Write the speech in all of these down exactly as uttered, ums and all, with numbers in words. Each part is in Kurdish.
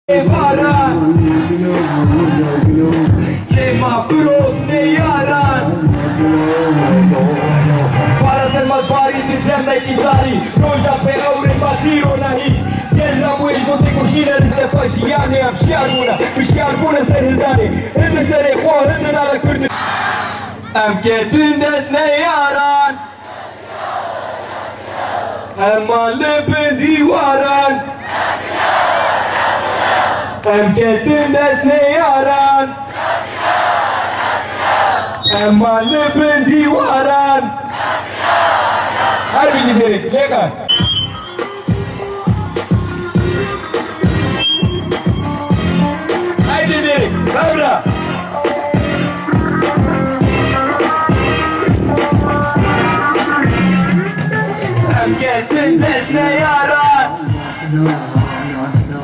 Baran. Kêma firot nê yaran. Para ser me barî di demekî tarî. Roja pê ewrê me tîro nehî. Gel la bu êjo tê kuşîne li sefa jiyanê em şiyar bûne. Hişyar bûne ser hildanê. Hin li serê xwe, hin li nala Kurd. Em ketin dest neyaran. Hema li bin dîwaran. Em ketin dest neyaran. Hema li bin dîwaran. Her bijî derê, lêka. Haydi derê, bebra. Em geldi dest neyaran.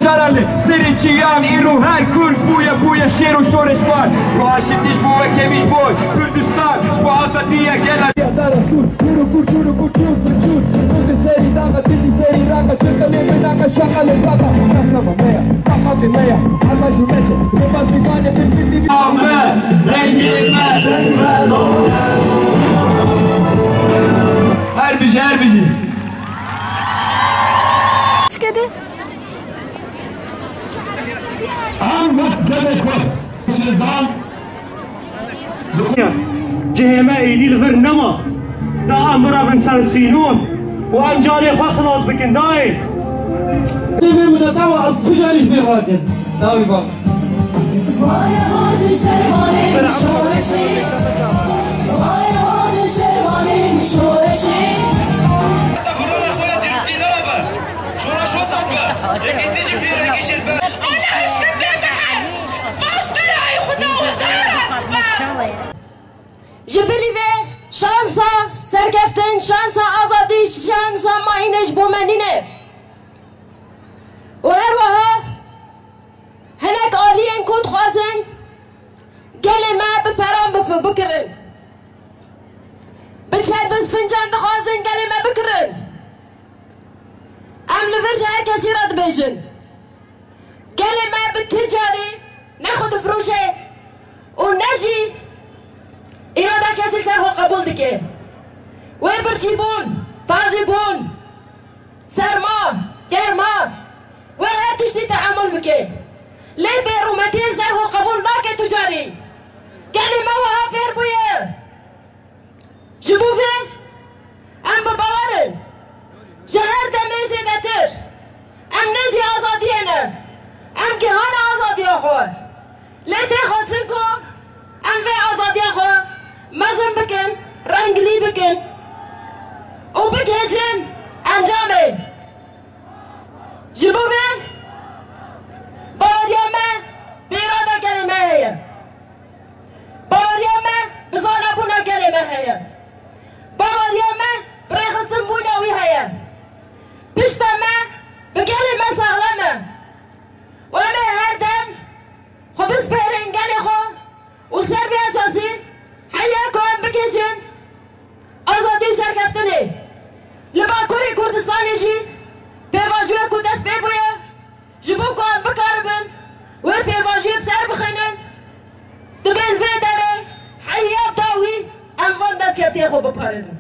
Caran li serê çiyan îro her Kurd bûye, bûye şêr û şoreşvan. Ji bo aşitî, ji bo wekevî, ji bo Kurdistan, ji bo azadiya gela. Dara Kurd, Kurdûr, Kurdûr, Kurdûr, Kurdûr. Kurdî serî daxa, tijî serî raxa, Tirka lê binaxa, şaxa lê baxa. Nasnama me ya, baxa me ya, hema ji me ye. Rêbaz dîvanê bin bin bin. Me, rengê me, reng me, dor e. Her bijî, her bijî. Çi kedi? Em wek demê ku şêzdan. Cihê me êdî li vir nema. Da em mirabin ser sînon û em carê xwe xilas bikin dayê. Vê mineta we em kujarî ji bîr nakin. Dawî bak. Şoreşê. Şoreşê. Şoreşê. Ji bilî vê şansa serkeftin, şansa azadî, şansa mayînê ji bo me nîne. Û her wiha hinek aliyên ku dixwazin gelê me bi peran bif-, bikirin. Bi çerdiz fincan dixwazin gelê me bikirin. Em li vir ji her kesî re dibêjin. Gelê me bi tu carî ne xwe difroşe û ne jî îrada kesî ser xwe qebûl dike. Wê birçîbûn, tazîbûn, serma, germa, wê her tiştî tehemûl bike. Lê bêrûmetiyên ser xwe qebûl nake tu carî. Gelê me wiha fêr bûye. Ji bo vê em bi bawer in. Ji her demê zêdetir em nêzî azadiyê ne. Em gihane azadiya xwe. Lê tê xwestin ku em vê azadiya xwe mezin bikin, renglî bikin û bigihîjin encamê. Ji bo vê baweriya me bi îrada gelê me heye. Baweriya me bi zanabûna gelê me heye. Baweriya me bi rêxistinbûna wî heye. Pişta me bi gelê me saxlem e. Û em ê her dem xwe bispêrin gelê xwe û ser vê esasî heye ku em bigihîjin azadî û serkeftinê. Li Bakurê Kurdistanê jî pêvajoyek ku dest pê bûye, ji bo ku em bikaribin wê pêvajoyê bi ser bixînin, di bin vê derê heya dawî em van destkeftiyê xwe biparêzin.